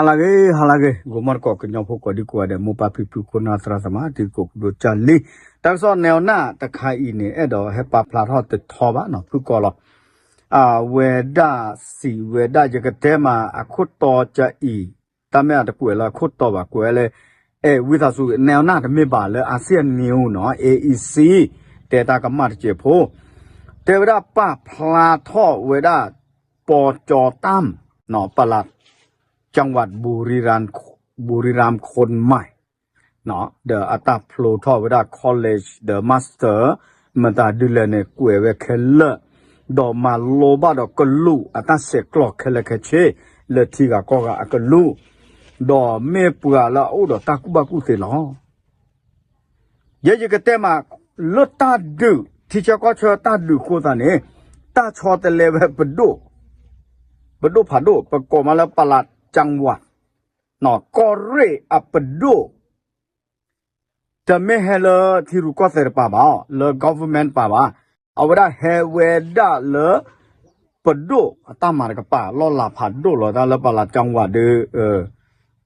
ဟါလၢအဂ့ၤ ဟါလၢအဂ့ၤ ဂီၤမီၢ်တကိး ကညီဖိကိးဒံကိးဂၤဒဲး မိၢ်ပၢ်ဖံဖု ခိၣ်နၢ်သရၣ်သမါ တံၤသကိး ကူဒိၣ်ကၢ်လံ, တၢ်ကစီၣ် နၢၤအီၤနၢ် တခါအံၤန့ၣ် အဲၣ်ဒိးဟဲပာ်ဖျါထီၣ်တထီဘၣ်နီၤ ဖုၣ်ကိာ်လီၤ. အဝဲဒၣ်စံးဝဲဒၣ် ယကတဲမး အခိၣ်တီကအံၤ, တၢ်မ့ၢ်အတကွဲးလၢအခိၣ်တီဘၣ် ကွဲးလၢ အဲၣ်ဝံသးစူၤ နၢၤအီၤနၢ် တမ့ၢ်ဘၣ်လၢ Asian News နီၤ A E C တဲတၢ်ကမၣ်တစဲးဖိ, တဲဝဲဒၣ်ပာ်ဖျါထီၣ်ဝဲဒၣ် ပီကၠီတၢ် ပလး จังหวัดบุรีรัมย์ คนใหม่ ဒီးအတၢ်ဖျိထီၣ်ဝဲဒၣ် college ဒီး master မတၤဒ်လဲၣ်န့ၣ် ကွဲးဝဲခဲလၢာ်, ဒီးမၤလိဘၣ်ဒီးကလူးအတၢ်ဆဲးကျိးခဲလၢာ်ခဲဆ့ လၢထံဂၤကီၢ်ဂၤအကလူး, ဒီးမ့ၢ်ပှၤလၢအအိၣ်ဒီးတၢ်ကူၣ်ဘၣ်ကူၣ်သ့လီၤ. ယဲယကတဲမး လၢတၢ်ဒုး ထံဆၢကီၢ်ဆၢတၢ်ဒုးအဃိသတးန့ၣ် တၢ်ဆီတလဲဝဲပဒိၣ်, ပဒိၣ်ဖးဒိၣ် ပကိးမးလၢ ပလးจังหวัด ကီၢ်ရ့ၣ်အပဒိၣ်, တမ့ၢ်ဟဲလၢထံရူၢ်ကီၢ်သဲးတပၤဘၣ် လၢ government တပၤဘၣ်, အဝဲဒၣ်ဟဲဝဲဒၣ်လၢ ပဒိၣ်အတၢ်မၤတကပၤ လီၢ်လၤဖးဒိၣ်လီၤ တၢ်လၢပလးจังหวัด ဒီး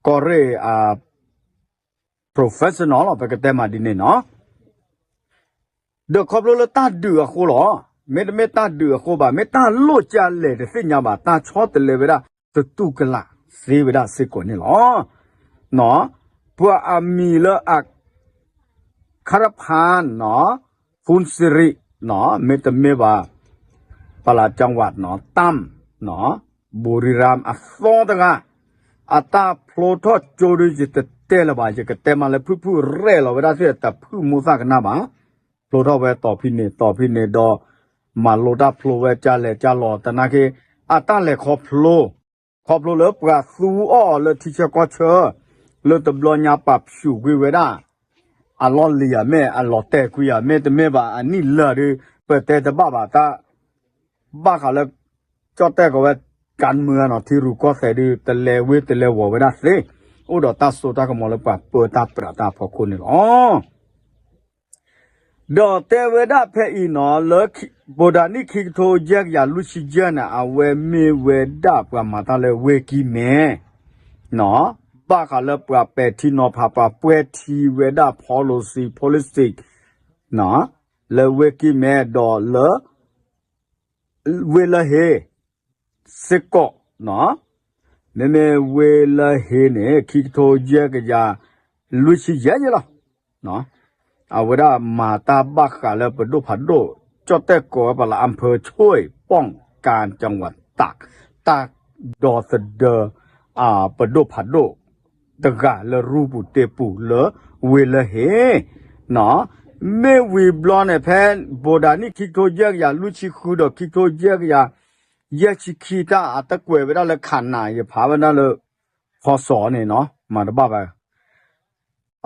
ကီၢ်ရ့ၣ်အ professional လီၤ ပကတဲမးဒ်န့ၣ်နီၤ. ဒီးခီဖျိလၢတၢ်ဒုးအဃိလီၤ. မ့တမ့ၢ်တၢ်ဒုးအဃိဘၣ်, မ့ၢ်တၢ်လိၣ်ကလဲၣ်တသ့ၣ်ညါဘၣ်, တၢ်ဆီတလဲဝဲဒၣ် သတူၢ်ကလာ်သ့ဝဲဒၣ်စ့ၢ်ကီးန့ၣ်လီၤ. ပှၤအမံၤလၢအ ခါရဖၣ်နီၤ, ဖုၣ်စရံးနီၤ, မ့တမ့ၢ်ဘၣ် ပလးจังหวัดနီၤ, တၢ်နီၤ, ဘူရံရၣ်အသီတဂၤ, အတၢ်ဖျိထီၣ်ကၠိဒုး ယတတဲလၢၤဘၣ်, ယကတဲမးလၢဖုၣ်ဖုၣ်ရဲၣ်လီၤဝဲဒၣ်သ့ၣ် တဖုၣ်မူသၣ်ကနၣ်ဘၣ်, ဖျိထီၣ်ဝဲတီၤဖဲန့ၣ် တီၤဖဲန့ၣ်ဒီး မၤလိတၢ်ဖျိဝဲကလဲၣ်ကလီၤ သနာ်က့ အတၢ်လဲၤခီဖျိ ခီဖျိလၢပှၤသူအီၤလၢထံဆၢကီၢ်ဆၢ လၢတဘျီညါပာ်ဖှိၣ်ကွံာ်ဝဲဒၣ် အလီၢ်လံၤဧါ မ့ၢ်အလီၤတဲာ်ကွံာ်ဧါ မ့တမ့ၢ်ဘၣ်အနံၣ်လၢာ်ဒီး ပတဲတဘၣ်ဘၣ်တၢ် ဘၣ်ဃးလၢ ကၠီၣ်တဲၣ်ကီးဝဲ ကၢ်မုၢ်ဧါနီၤ ထံရူၢ်ကီၢ်သဲးဒီး တလဲၤဝ့တလဲၤဝီၤဝဲဒၣ်သ့, အိၣ်ဒီးတၢ်စိတၢ်ကမီၤလၢပှၤပၢတၢ်ပြးတၢ်အဖီခိၣ်န့ၣ်လီၤ. ဒီးတဲဝဲဒၣ်ဖဲအံၤနီၤ လၢ ဘိၣ်ဒၣ်နံၣ်ခံကထိယဲၢ်ကယၤလွံၢ်ဆံယဲၢ်န့ၣ် အဝဲမ့ၢ်ဝဲဒၣ်ပှၤမၤတၢ်လၢဝ့ၢ်ကံၢ်မဲ ဘၣ်ဃးလၢပှၤပဲာ်ထံနီၤဖး ပှၤပှဲၤထံဝဲဒၣ် policy policy လၢဝ့ၢ်ကံၢ်မဲဒီးလၢ ဝ့ၢ်လၢဟ့ စ့ၢ်ကီး, မ့မ့ၢ်ဝ့ၢ်လၢဟ့န့ၣ် ခံကထိယဲၢ်ကယၤလွံၢ်ဆံယဲၢ်ယဲၢ်လီၤ. အဝဲဒၣ်မၤတၢ်ဘၣ်ဃးလၢပဒိၣ်ဖးဒိၣ် ကၠီၣ်တဲၣ်ကီးဝဲပှၤလၢ อำเภอช่วยป้องกันจังหวัดตาก တၢ်ဒီသဒၢ ပဒိၣ်ဖးဒိၣ်တဂၤလၢရူပူၤတ့ပူၤလၢဝ့ၢ်လၢဟ့ မ့ၢ်ဝံၤဘျီန့ၣ် ဖဲဘိၣ်ဒၣ်နံၣ်ခံကထိယဲၢ်ကယၤလွံၢ်ဆံဃုဒီး ခံကထိယဲၢ်ကယၤယဲၢ်ဆံခံ တၢ်အတကွဲးဝဲဒၣ်လၢခးနး ယဖးဝဲဒၣ်လၢ ဖီစီၤန့ၣ်နီၤ မၤတဘၣ်ဘၣ်.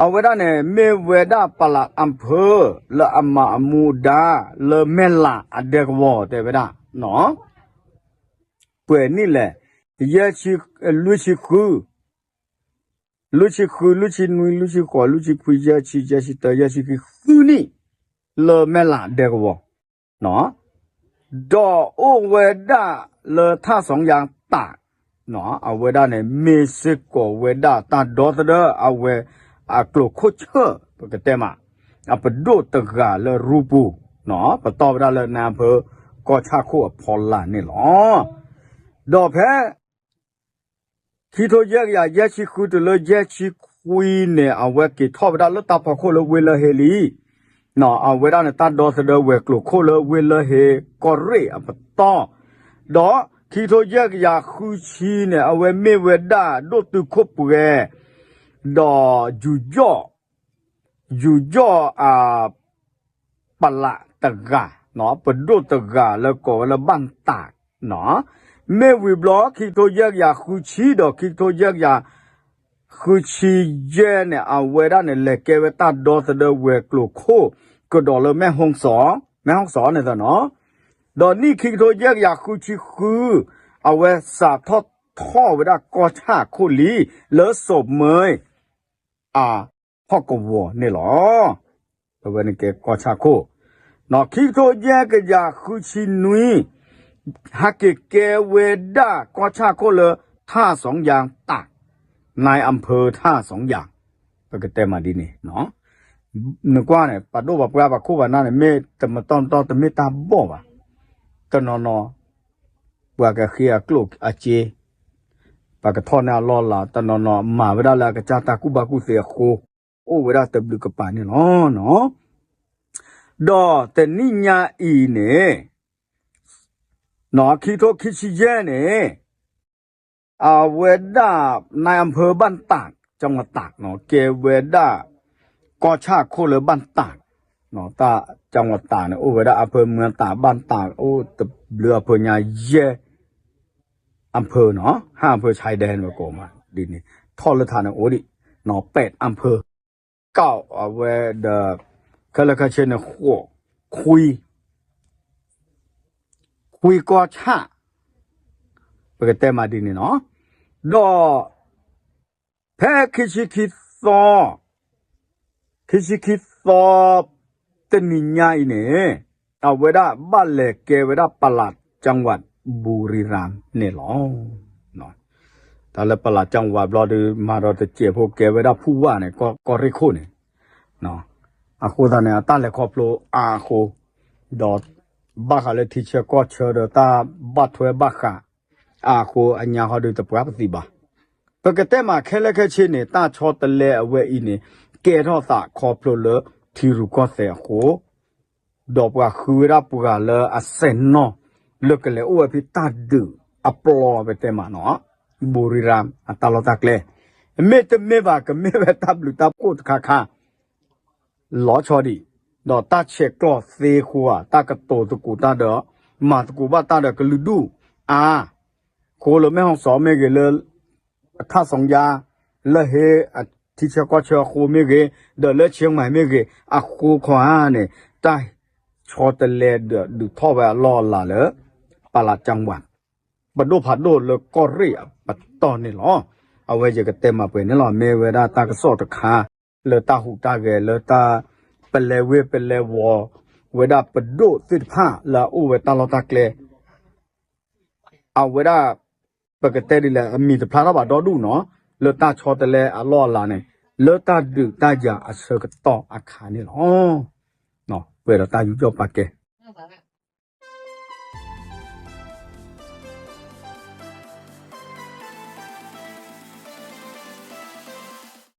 အဝဲဒၣ်န့ၣ် မ့ၢ်ဝဲဒၣ်ပလး อำเภอ လၢအမၤအမူဒါ လၢမဲၢ်လးအဒဲကဝီၤ တဲဝဲဒၣ် ပှဲၤနံၣ်လဲၣ်, ယဲၢ်ဆံ, လွံၢ်ဆံဃု, လွံၢ်ဆံဃု, လွံၢ်ဆံနွံ, လွံၢ်ဆံဃိး, လွံၢ်ဆံခွံ, ယဲၢ်ဆံ, ယဲၢ်ဆံတၢ, ယဲၢ်ဆံခံ, ဃုနံၣ် လၢမဲၢ်လးဒဲကဝီၤ, ဒီးအိၣ်ဝဲဒၣ်လၢထၣ်စီယါတး, အဝဲဒၣ်န့ၣ် မ့ၢ်စ့ၢ်ကီးဝဲဒၣ်တၢ်ဒီသဒၢအဝဲအကျိာ်ခိၣ်ဆၢၣ် ပကတဲမး, အပဒိၣ်တဂၤလၢရူပူၤ, ပတီၢ်ဝဲဒၣ်လၢနၢ်ဖၢကီၢ်ဆၣ်ခိၣ်အဖီလာ်န့ၣ်လီၤ. ဒီးဖဲ ခံထိယဲၢ်ကယၤယဲၢ်ဆံဃုတုၤလၢယဲၢ်ဆံခွံန့ၣ် အဝဲက့ၤထီၣ်ဝဲဒၣ်လၢတၢ်ဖီခိၣ်လၢဝ့ၢ်လၢဟ့လံ. အဝဲဒၣ်န့ၣ် တၢ်ဒီသဒၢဝဲၤကျိၤခိၣ်လၢဝ့ၢ်လၢဟ့ ကီၢ်ရ့ၣ်အပတီၢ်, ဒီးခံထိယဲၢ်ကယၤဃုဆံန့ၣ် အဝဲမ့ၢ်ဝဲဒၣ်ဒိၣ်တုာ်ခိၣ်ပှဲၤ, ဒီးယူၤယီၣ် ယူၤယီၣ်အ ပလးတဂၤ, ပဒိၣ်တဂၤလၢကိးဝဲလၢဘၣ်တး, မ့ၢ်ဝံၤဘျီ ခံကထိယဲၢ်ကယၤဃုဆံဒီးခံကထိယဲၢ်ကယၤဃုဆံယဲၢ်န့ၣ် အဝဲဒၣ်န့ၣ် လဲၤကဲဝဲတၢ်ဒီသဒၢဝဲၤကျိၤခိၣ် ကဒီးလၢမဲၣ်ဟီၣ်စီ, မဲၣ်ဟီၣ်စီန့ၣ်သနီၤ, ဒီးနံၣ်ခံကထိယဲၢ်ကယၤဃုဆံဃု အဝဲစးထီၣ်ထီၣ်ဝဲဒၣ်ကီၢ်ဆၣ်ခိၣ်လံ လၢစိးမၢ အဟီၣ်ကဝီၤန့ၣ်လီၤ. အဝဲန့ၣ်ကဲကီၢ်ဆၣ်ခိၣ်, ခံကထိယဲၢ်ကယၤဃုဆံနွံ ဟဲက့ၤကဲဝဲဒၣ်ကီၢ်ဆၣ်ခိၣ်လၢထၣ်စီယါတး, นายอำเภอท่าสองอย่าง ပကတဲမးဒ်န့ၣ် နကွၢ်န့ၣ် ပှၤဒိၣ်ပှၤပှၢ်ပှၤခိၣ်ပှၤနၢ်န့ၣ် မ့ၢ်တမတီၢ်မတီၢ်တမ့ၢ်တၢ်ဘီၣ်ဘၣ်. တနီၤနီၤ ပှၤကဃ့အကျိၣ်အစ့ ပှၤကထီၣ်န့ၢ်အလီၢ်အလၤ တနီၤနီၤမၤဝဲဒၣ်လၢအကစၢ်တၢ်ကူၣ်ဘၣ်ကူၣ်သ့အဃိ အိၣ်ဝဲဒၣ်တဘျုးကပၤန့ၣ်လီၤ. ဒီးတနံၤညါအံၤန့ၣ် ခံထိခံဆံယဲၢ်န့ၣ် အဝဲဒၣ် นายอำเภอบ้านตาด จังหวัดตาก ကဲဝဲဒၣ် ကီၢ်ဆၣ်ခိၣ်လၢ บ้านตาด တၢ် จังหวัดตาก န့ၣ် အိၣ်ဝဲဒၣ် อำเภอเมืองตาก บ้านตาด အိၣ်တဘျုးအဖၢညါယဲၢ် อำเภอ နီၤ ห้าอำเภอชายแดน ဝဲကိးမးဒ်န့ၣ် ထီၣ်လၢထးန့ၣ်အိၣ်ဒံး แปดอำเภอ ကၢ်အဝဲဒီး ခဲလၢာ်ခဲဆ့န့ၣ် ဃိး ခွံ ခွံကီၢ်ဆၣ် ပကတဲမးဒ်န့ၣ်နီၤ ဒီး ဖဲခံဆံခံသီ ခံဆံခံသီ တနံၤညါအံၤန့ၣ် အဝဲဒၣ်ဘၣ်လဲၤကဲဝဲဒၣ် ပလးကၠၣ်ဝး ဘူရံရၣ်န့ၣ်လီၤ. တၢ်လၢပလးကၠၣ်ဝးဘျီဒုး မၤဒီးတစဲးဖိကဲဝဲဒၣ်ဖူဝၣ်န့ၣ် ကီၢ်ရ့ၣ်ခိၣ်န့ၣ် အဃိသတးန့ၣ် အတၢ်လဲၤခီဖျိအါအဃိ ဒီးဘၣ်ဃးလၢထံဆၢကီၢ်ဆၢဒီးတၢ်ဘၣ်ထွဲဘၣ်ဃးအါအဃိ အညါဃီဒုးတပှၢ်ပသံးဘၣ်. ပကတဲမးခဲလၢာ်ခဲဆ့န့ၣ် တၢ်ဆီတလဲအဝဲအံၤန့ၣ် ကဲထီၣ်သးခီဖျိလၢထံရူၢ်ကီၢ်သဲးအဃိ ဒီးပှၤဃုဝဲဒၣ်ပှၤလၢအစဲးနီၣ် လၢကလဲၤအိၣ်ဝဲဖဲတၢ်ဒုးအပျီပတဲမးနီၤ ဘူရံရၣ်အတၢ်လီၢ်တၢ်ကျဲ မ့တမ့ၢ်ဘၣ်ကမ့ၢ်ဝဲတၢ်ဘျုးတၢ်ဖှိၣ်တခါခါ လီၤဆီဒံး ဒီးတၢ်ဆဲးကျိးသ့အဃိဧါ တၢ်ကတိၤသကိးတၢ်ဒီး မၤသကိးဘၣ်တၢ်ဒီးကလုာ်ဒူၣ်အါ အဃိလၢမဲၢ်ဟီၣ်စီၤမ့ၢ်ဂ့ၤ လၢထၣ်စီယါ လၢဟ့ၣ်ထံဆၢကီၢ်ဆၢအဃိမ့ၢ်ဂ့ၤ ဒီးလၢဆ့မၤမ့ၢ်ဂ့ၤ အဃိခီဧါန့ၣ် တၢ်ဆီတလဲဒီးဒုးထီၣ်ဝဲအလီၢ်အလၤလၢ ပလးကၠၣ်ဝး ပဒိၣ်ဖးဒိၣ်လၢကီၢ်ရ့ၣ်အပတီၢ်န့ၣ်လီၤ. အဝဲယကတဲမးပှဲၤန့ၣ်လီၤ. မ့ၢ်ဝဲဒၣ်တၢ်ကစီၣ်တခါ လၢတၢ်ဟူးတၢ်ဂဲၤ လၢတၢ်ပလဲၤဝ့ၤပလဲၤဝီၤဝဲဒၣ်ပဒိၣ်သ့ၣ်တဖၣ်လၢအအိၣ်ဝဲတၢ်လီၢ်တၢ်ကျဲ အဝဲဒၣ် ပကတဲဒ်လဲၣ် အမံၤတဖျါထီၣ်ဘၣ်ဒီဒူၣ်နီၤ လၢတၢ်ဆီတလဲအလီၢ်အလၤန့ၣ် လၢတၢ်ဒုးတၢ်ယၤအဆၢကတီၢ်အခါန့ၣ်လီၤ. ပှဲၤဒီးတၢ်ယူးယီၣ်ပာ်ကဲ